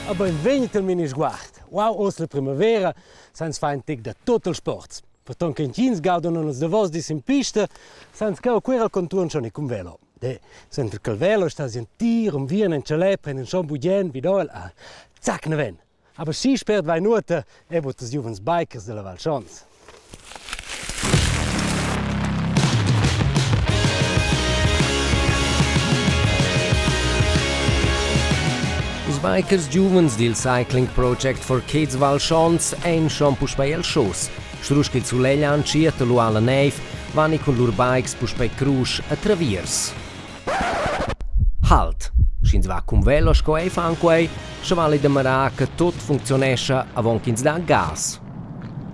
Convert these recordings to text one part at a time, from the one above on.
Aber vegni il Minisguard. Wow, oz la primavera, sans fa in tic da tot ils sports. Ferton che intgins gaudan ils davos dis in pista, sans cheu quer al contuorn schon i cun velo. De, suenter che il velo sta si entir unviern en tschalè, prenden schon bugen vidol a zac naven. Aber schi spert vai nuota e buca ils giuvens bikers dalla Val Schons. Ils bikers giuvens dil Cycling Project for Kids Val Schons ein schon puspei el schoss. Strusch ch'il sulegl ha entschiet lu alla neiv, van i cun lur bikes puspei crusch a Traviers. Halt! Sch'ins va cun velo sco ei fan quei, sche vali da mirar che tut funcziunescha avon ch'ins dat gas.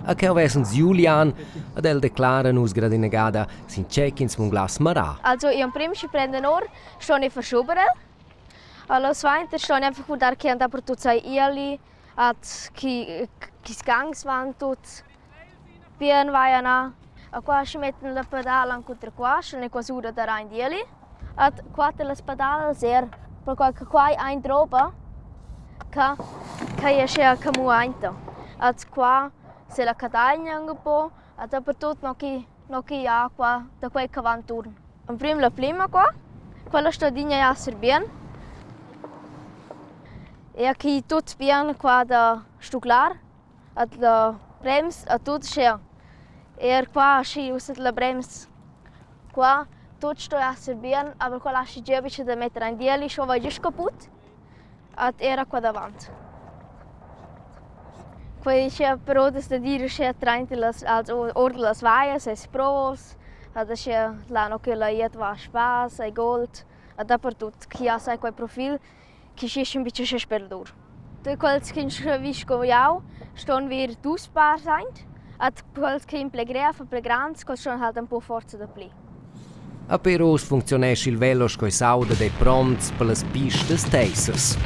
A cheu vesens Julian ed el declara nus gradinagada sin tgei ch'ins munglass marar. Also i emprim schi prenden or, ston i verschubere. Allo suenter ston einfach guardar che han dapertut sai ieli, at chi chi sgangs van tuts. Bien vaia na. A qua schi metten la pedala encunter qua, sche n'è qua sura da rein ieli. At qua las pedalas er, perquai che quai ein roba che che esce che muainta. At qua se la cadagna un po, a dapertut no chi no chi ha qua da quei che va inturn. Emprim la plima qua, quella sto adina esser bien. E aquí tut bien qua da stuclar. At la brems a tut schea. Er qua schi ussa la brems qua tut sto esser bien, aber qua laschi giavisch da metter ein dieli, scho va giust caput. Ad era qua davant. Quei schea però da dir uschea trainter las als or las vaias es pros, ad uschea là no che la iet va a spass, ai gold, a dapertut chi ha sai quei profil chi schi ün bice sper lur. Da quels chi vis sco jau ston vir dus pars aint, ad quels chi pli grev e pli grands, quels ston halt ün po forza dapli. A per oz funcziunescha il velo sco s'auda ed ei promts per las pistas teissas.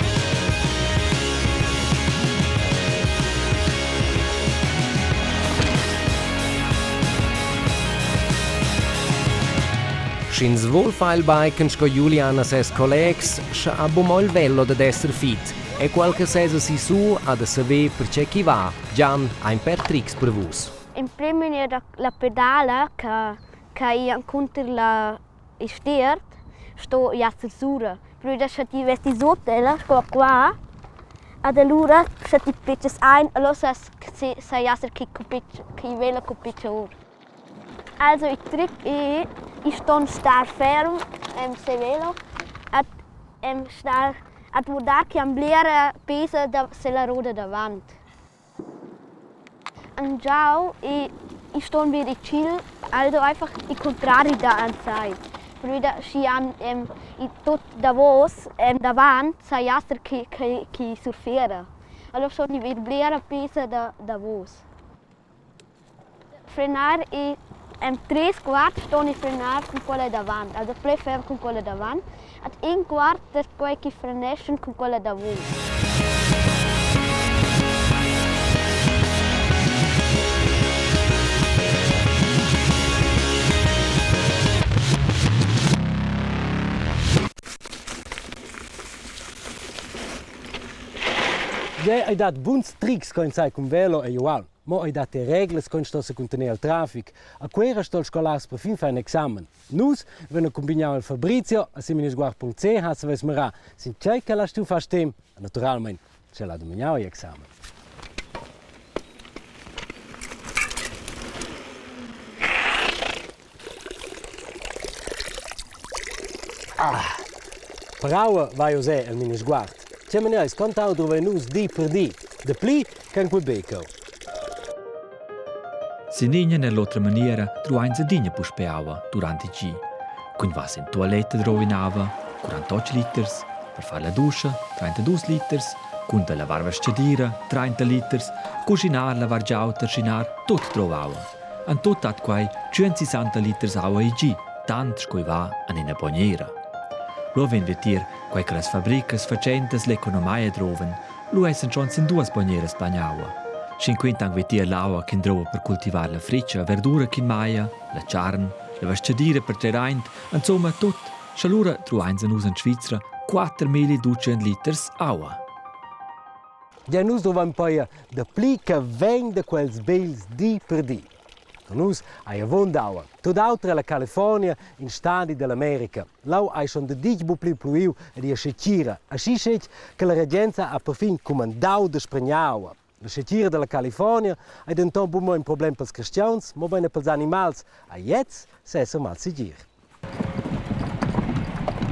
Sch'ins vul far il biken sco Julian e ses collegs, sche ha buca il velo dad esser fit. E quel che sesa sissu ha da saver pertgei ch'i va. Gian ha in per trics per vus. In prim era la pedala che che i encunter la il stiert sto esser sura. Però sche ti vesti sut ella sco qua, ad allura sche ti pitgas ein, allura sas sai esser che chi vela cun picciur. Also il tric è, i ston star ferm em se velo ed em star ad guardar che han blera pesa da sella roda davant. An giau e i ston bir i chill, also einfach il contrari da ansai. Pervi schi han i tut davos davant sajaster che che chi surfera. Allura ston i vir blera pesa da davos. Frenar e en treis quarts ston i frenar cun quella davant, also pli ferm cun quella davant, ad in quart da quei che freneschan cun quella davos. Jeu hai dat buns trics co ins sai cun velo ei ual. Mo ei dat er reglas co ins sto secuntener al traffic. A Cuera sto il scolars perfin far in examen. Nus vein accumpigniau il Fabrizio a seminisguard.ch saveis mirar sin tgei ch'el ha stuiu far stem e naturalmein sch'el ha dumignau igl examen. Ah, per aua vai oz el Minisguard. Tgei maneis, contau drovein nus di per di, dapli che en quei becau. Sin ina ne l'otra maniera truains adina puspei aua durant il gi. Cun vas in tualetta drovin ava, 48 liters, per far la duscha 32 liters, cun da lavar vestgadira 30 liters, cuschinar, lavar giau, terschinar, tut drova aua. En tut dat quai 160 liters aua il gi, tant sco i va en ina bognera. Lu vegn vetier quei che las fabricas fatschentas l'economia drovan, lu essan schon sin duas bogneras bagn aua. Sch'in quinta anc vetier l'aua ch'in drova per cultivar la fritscha, verdura ch'in maia, la charn, la vestgadira per trer aint, insomma tut, sche lura truainsa nus en Svizra 4200 liters aua. Gia nus dovan paia dapli che vegn da quels begls di per di. Per nus hai avon d'aua. Tut auter ella California, in stadi dall'America. Lau hai schon daditg bu pli pluiu ed ia schetgira, aschi schetg che la regenza ha perfin cumandau da spregnar aua. La schetgira dalla California ei denton buc mo in problem pels cristians, mobein er pels animals, a gliez sa esser malsegir.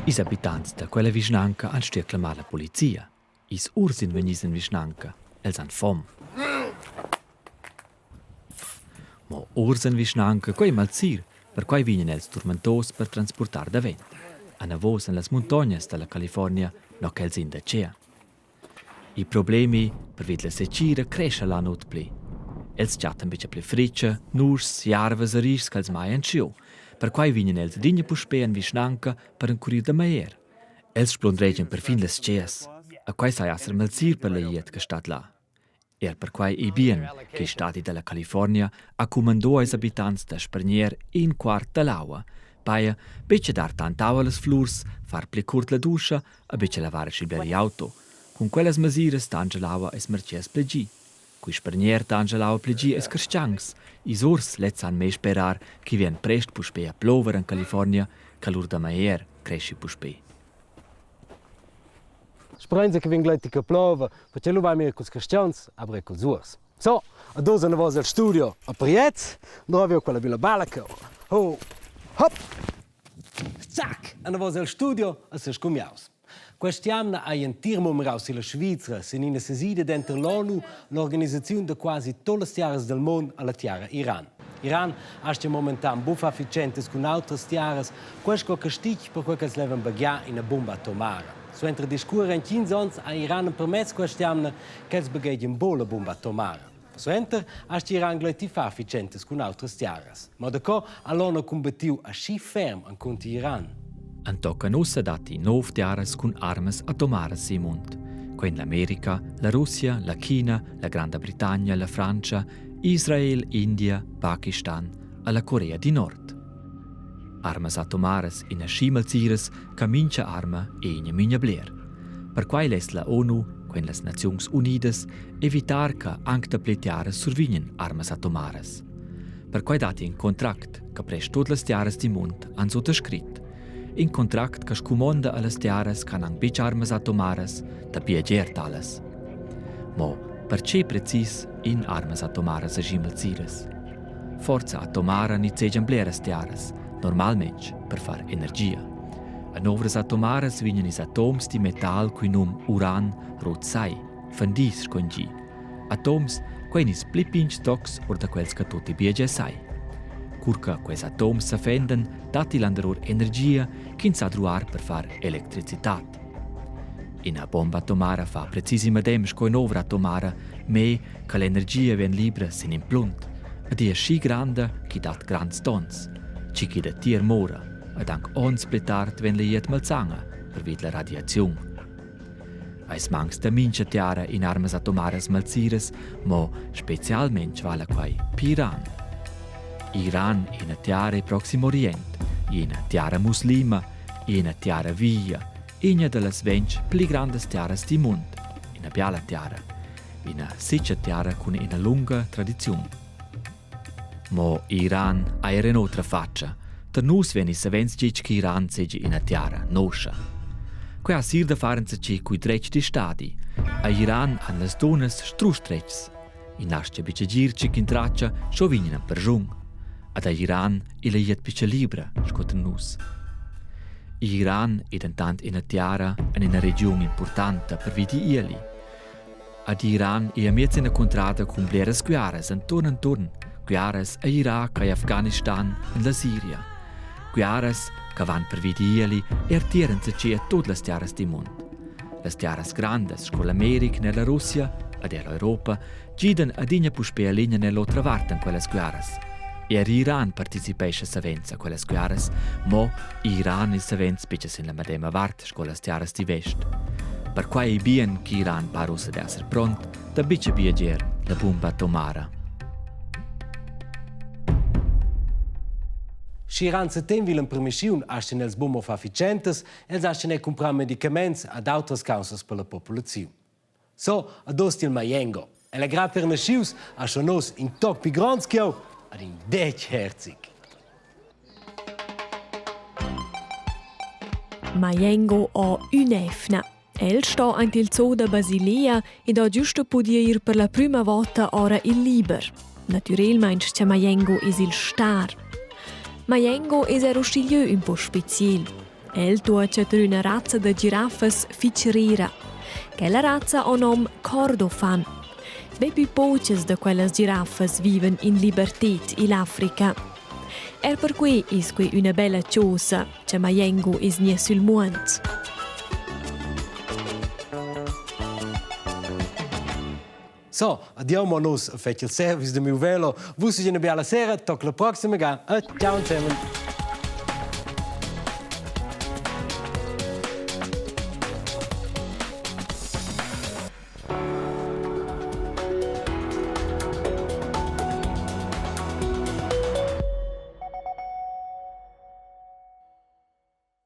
Ils abitants da quella vischnanca han stuiu clamar la polizia. Ils urs ein vegnis en vischnanca. Els han fom. Mo urs en vischnanca, quei malsir, perquei vegnan els turmentos per transportar davent. Anavos en las muntognas dalla California, no ch'els ein da tgea. Il problem ei, pervi dalla setgira crescha la notg pli. Els chattan buca pli fritscha, nuschs, jarvas e rischs ch'els mai han giu. Perquei vegnan els adina puspei en vischnanca per encurir da meglier. Els sblundregian perfin las tgeas. E quei sai esser malsir per la glieud che stat là. Er perquai ei bien che stadi dalla California ha cumandò als abitants da spargner in quart dall'aua, paia betg dar tant'aua allas flurs, far pli curt la duscha e betg lavar aschi bler igl auto. Cun quellas mesiras tanscha l'aua als martiers pli gi. Cui spargner tanscha l'aua pli gi als carstgauns. Ils urs lezs han mei sperar ch'i vegn prest puspei a plover en California, che lur damaer creschi puspei. Speranza che vegn gleiti che plova, perché lu vai mir culs cristians, aber er culs uors. So, ad oz anavos al studio a Priez, nu quella bella balla cheu. Ho, hop! Zac! Anavos al studio a ses cumiaus. Quest'jamna hai entir murmurau silla Svizra sin ina sesida denter l'ONU, l'organisaziun da quasi todas las tiaras del mond alla tiara Iran. Iran astga momentan buca fatschentas cun autras tiaras, quei sco castig perquei ch'els levan baghiar ina bumba atomara. Suenter discuorer entgins onns ha Iran empermess quest'jamna ch'els baghegien buc la bumba atomara. Suenter astga Iran gleiti far fatschentas cun autras tiaras. Ma daco ha l'ONU cumbattiu aschi ferm encunter Iran? Entochen ussa datti nov tiaras cun armas atomaras sil mund. Quei en l'America, la Russia, la China, la Granda Britannia, la Frantscha, Israel, India, Pakistan e la Corea di Nord. Armas atomaras ina schi malsiras che mincha arma è ina migna bler. Perquai less la ONU, quen las Naziuns Unidas, evitar che anc dapli tiaras survignan armas atomaras. Perquai datti in contract che prest tut las tiaras dil mund han suttascrit. In contract che scumonda allas tiaras che han betg armas atomaras da biagier talas. Mo perche precis in armas atomaras e malsiras? Forza atomara nizzegian bleras tiaras, normalmente per far energia. En ovras atomaras vegnan ils atoms di metal cui num uran rot sai, fendis scongi. Atoms, quei ils pli pigns tocs or da quels che tutti biagia sai. Cur che quels atoms sa fendan, datti landeror energia ch'ins sa druar per far electricitad. Ina bomba atomara fa precis il medem sco in'ovra atomara, me che l'energia vegn libra sin in plunt ed è aschi granda ch'i dat grands donns. Chi chi dat tier mora ed anc onns pli tard vegn la malsanga pervi la radiaziun. Eis mancs da mincha tiara in armas atomaras malsiras, mo specialment vala quai Iran. Iran è ina tiara Proxim Orient, ina tiara muslima, ina tiara via, ina da las 20 pli grandas tiaras dil mund, ina biala tiara, ina sitga tiara cun ina lunga tradiziun. Mo Iran ha era in'otra fatscha. Tar nus vegni savens ditg che Iran seigi ina tiara noscha. Quei ha sir da far enzatgi cui dretg di stadi. A Iran han las dunnas strusch dretgs. In astga buca gir tgi ch'intratscha sco vegn en perschun. Ad Iran ei la glieud buca libra sco tar nus. Iran ei dentant ina tiara en ina regiun impurtanta pervi digl ieli. Ad Iran ei amiez ina cuntrada cun bleras guiaras enturn enturn, guiaras a Irac e Afghanistan en la Siria. Guiaras che van pervi digl ieli er tier enzatgi a tut las tiaras dil mund. Las tiaras grandas sco l'America ne la Russia ed era l'Europa gidan adina puspei l'ina ne l'otra vart en quellas guiaras. Er Iran participescha savens a quellas guiaras, mo Iran è savens betg sin la medema vart sco las tiaras di vest. Perquai ei bien ch'Iran par ussa d'esser pront da betg biagier la bumba atomara. Sch'iran setem vil empermissiun astgan els buca mo far fatschentas, els astgan era cumprar medicaments ad autras causas per la populaziun. So, ad ost il Majengo. El è grad per naschius, ha schon oz in toc pi gronds che jeu, ad in detg herzig. Majengo ho ün'efna. El sto aint il zoo da Basilea ed ha giusto pudieu ir per la prüma vota ora il liber. Natürelmaing cha Majengo es il star. Majengo es er uschigliö ün po speciel. El tuocha ter üna razza da giraffas fich rera. Quella razza ho nom Kordofan. Be pü pochas da quellas giraffas vivan in liberted ill'Africa. Er perquai es que üna bella chosa cha Majengo es gnü sül muond. So, adieu mo nus fetg il service de miu velo. Vus una biala sera, toc la proxima ga. E ciao insieme.